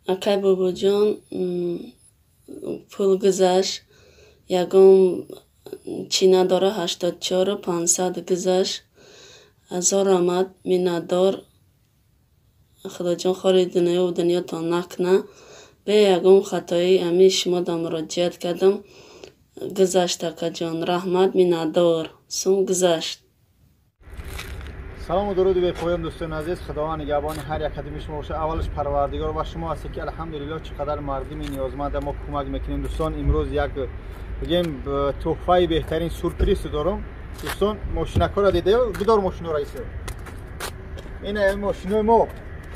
Акай Бобоҷон, пул гузашт, ягон чӣ надора, 84 500 гузашт. Ҳазор раҳмат, миннатдор. Худоҷон хори дунёву дунётон накуна. Бе ягон хатоӣ ҳамин шумода муроҷиат кардам. Гузашт, акаҷон, раҳмат, миннатдор. Сум гузашт. Салому дуруди бепоён, дӯстони азиз. Худованд нигаҳбони ҳар як қадами шумо бошад. Аввалаш Парвардигор ва шумо ҳастед, ки алҳамдулилло чӣ қадар мардуми ниёзманда мо кӯмак мекунем. Дӯстон, имрӯз як бигем тӯҳфаи беҳтарин, сюрприз дорам. Дӯстон, мошинакҳоро дида бидор, мошиноро исо. Ин мошинои мо,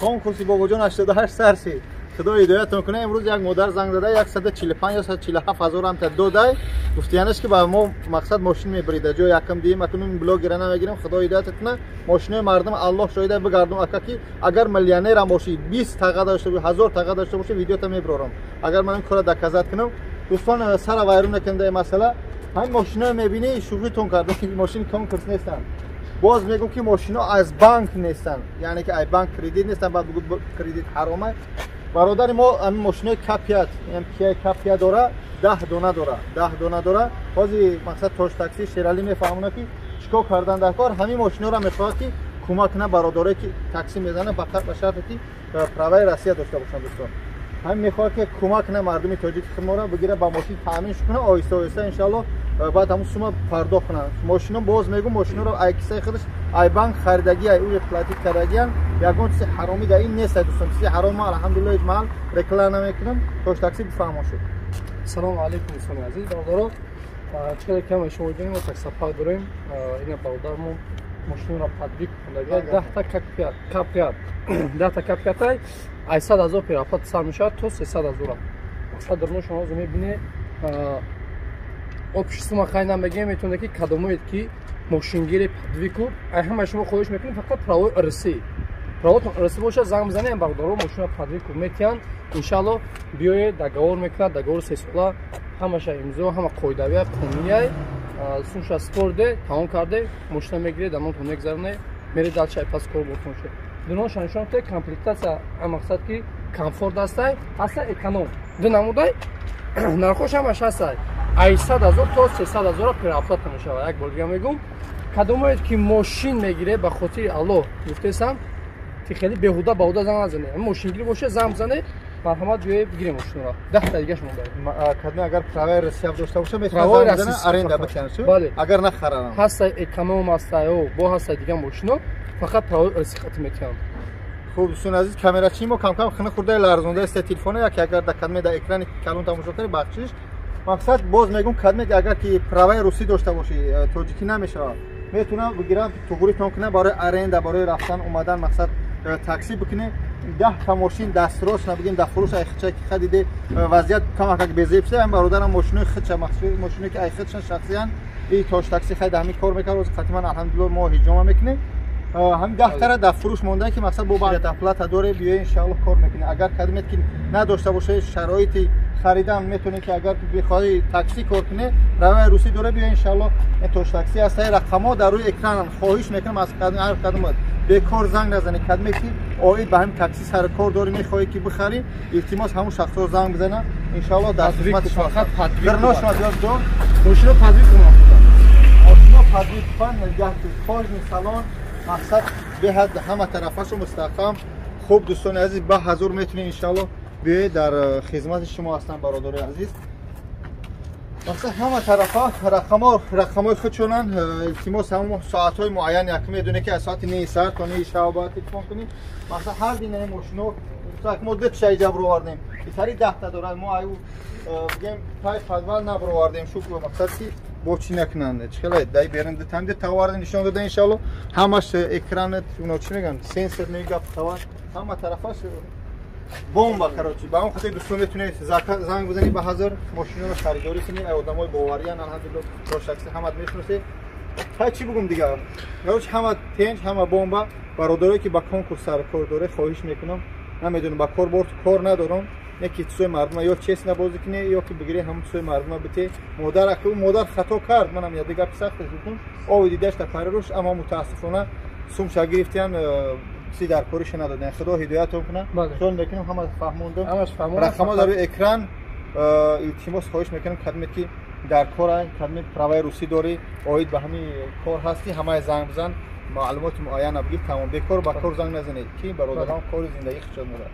конкурси Бобоҷон 88 сарси. Худо ҳидоятон кунад. Имрӯз як модар занг зада, 145 ё 147 ҳазор ҳам додай. Гуфтиянаш, ки ба мо мақсад мошин мебарида, ҷо якам дием, акнун блогера намегирем. Худо ҳидоятат кунад. Мошинои мардум, Аллоҳ шоҳида, бигардум, ака, ки агар миллионерам бошӣ, 20 таға дошта бошӣ, 1000 таға дошта бошӣ, видеота мебарорам, агар ман ин кора доказать кунам. Дӯстон, сара вайрон накунда масъала. Ҳамин мошиноро мебинӣ, шӯхитон кардам, мошини конкурс нестанд. Боз мегӯм, ки мошино аз банк нестанд, яъне ки ай банк кредит нестанд. Баъд бигӯ, кредит ҳарома. Бародари мо ҳамин мошинои К5, Киа К5 дора, 10 дона дора, 10 дона дора. Ҳозир мақсад Тош Такси Шералӣ мефаҳмона, ки чикор кардан дар кор. Ҳамин мошиноро мехоҳад, ки кӯмак кунад бародарое, ки такси мезанад, ба шарте ки праваи Россия дошта бошанд. Дӯстон, ҳамин мехоҳад, ки кӯмак кунад мардуми тоҷики худморо, бигира, ба мошин таъмин кунад, оҳиста оҳиста иншалло баъд ҳамун сума пардохт кунанд. Мошино, боз мегӯм, мошиноро ай кисаи худаш, ай банк харидагӣ, ай уи платить кардагиян. Ягон чизи ҳаромӣ дар ин нест, дӯстон. Чизи ҳаром ма, алҳамдулилло, ҳеҷ маҳал реклама намекунам. Тош Такси бифаҳмон шуд. Салому алайкум, дӯстони азиз, бародаро. Чӣ қадар кама шумо донем, мо таксопарк дорем. Ина бародармо мошинро под выкуп кундаги, 10-та К5, 10-та К5-ай, ай 100 000 предоплата сар мешавад то 300 000. Мақсад дормо, шумо ҳозир мебинед, общий сумма хай намегем. Метавонед, ки кадомоед, ки мошингири под выкуп, ай ҳама шумо хоҳиш мекунем, фақат правои РС, правотон РС бошад, занг бизанем, бародаро мошинро под выкуп метиҳанд. Иншалло, биёед, договор мекунад, договор 3 сола, ҳамаша имзо, ҳама қоидавия, қонунияй. Сумша спорде, тамом карде, мошина мегиред, дамонтон мегзароне, меред дальше, пас кор бортон шуд. Дуноша нишон те, комплектация, мақсад ки комфорт ҳастай, ҳаста эконом, ду намудай, нархош ҳамаш ҳастай, ай 100 000 то 300 000 предоплата мешавад. Як бор дига мегӯм, кадомоед ки мошин мегире, ба хотири Аллоҳ гуфтесам, ки хеле беҳуда баҳуда занг назане. Мошингирӣ боша, занг бизане, марҳамат, биёед, бигирем мошинро. 10-та дигаш монда. Кадме агар праваи Россия дошта боша, метавонад аренда бикунад, бале. Агар нахарам. Ҳастай эконом, ҳастай о бо ҳастай дига мошино, фақат праваи Россия хати метиҳанд. Хуб, дӯстони азиз, камерачии мо камкам хина хурдаи, ларзонда аст телефона. Яке агар дар кадме дар экрани калон тамошо кунед, бахшиш. Мақсад, боз мегӯм, кадме агар ки праваи русӣ дошта бошӣ, тоҷикӣ намешавад, метавонам бигирам, туғритон кунам барои аренда, барои рафтан омадан, мақсад такси бикунед. 10-та мошин дастрос набигем дар фурӯш. Ай хича ки хадиде, вазъият камакак безеб шуда. Ам бародарам мошинои хича, мошиное ки ай хича шахсиян и Тош Такси хайда ҳамин кор мекард. Рӯзи қатиман, алҳамдулилло, мо ҳиҷома мекунем. Ҳамин 10-тара дар фурӯш монда, ки мақсад бо оплата доре, биёед, иншаалло, кор мекунем. Агар кадмет ки надошта боша шароити харидан, метавонед, ки агар бихоҳӣ такси кор кунед, праваи русӣ дора, биё, иншаалло. Тош Такси ҳастаи, рақамҳо дар рӯи экрананд. Хоҳиш мекунам, аз ҳар кадомат бекор занг назанед. Кадме ки оид ба ҳамин такси сари кор дорӣ, мехоҳӣ ки бихарӣ, илтимос, ҳамун шахсҳо занг бизананд. Иншаалло, дар хизмати шумо. Мошино под выкуп. Мошино под выкуп, кожаный салон, мақсад беҳад ҳама тарафашу мустаҳкам. Хуб, дӯстони азиз, ба ҳазур метавонед, иншаалло, биёед, дар хизмати шумо ҳастам, бародарои азиз. Мақсад ҳама тарафа рақамҳо, рақамҳои худшонанд. Илтимос, ҳамон соатҳои муайян, як медоне, ки аз соати 9 сар то 9 шаб бояд телефон кунӣ. Мақсад ҳар динаи мошино мо ду чай ҷабр овардем, итари 10-та дорад. Мо аю бигем пай подвал набровардем, шукр. Мақсад ки бо чӣ накунанд, чихеле дай берин дитанди таварди нишон дода. Иншалло, ҳамаш экранат, уно чӣ мегӯянд, сенсор мегап, хабар, ҳама тарафаш бомба. Короче, ба он хотир, дӯстон, метавонед занг бизанед, ба ҳазор мошиноро харидорӣ кунед. Ай одамои бовариян, алҳамдулилло, Тошакси ҳамат мешиносед. Ҳай, чӣ бугум дигар? Короче, ҳама тенҷ, ҳама бомба. Бародарое ки ба конкурс сари кор доре, хоҳиш мекунам, намедонам, ба кор бор кор надорам, не ки чизои мардума ё честно бозӣ кунӣ, ё ки бигирӣ, ҳамон чизои мардума бите. Модар, аку модар хато кард, манам я дигар сахт гуфтам, ови дидашта парируш, аммо мутаассифона сумша гирифтиян. Чизи дар кориш надодем. Худо ҳидоятон кунад. Хиёл мекунем ҳама фаҳмондем. Рақамҳо дар рӯи экран. Илтимос хоҳиш мекунем, кадме ки дар кора, кадме праваи русӣ дорӣ, оид ба ҳамин кор ҳастӣ, ҳамаи занг бизан, маълумоти муайяна бигир, тамом. Бекор ба кор занг назанед, ки бародарон кори зиндагӣ хушод морад.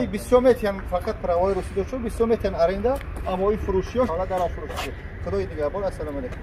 И бисёр метиҳан, фақат правои русӣ дошт, бисёр метиҳан аренда, аммо и фурӯшиё ҳола дар фурӯшӣ. Худои нигаҳбон, ассалому алайкум.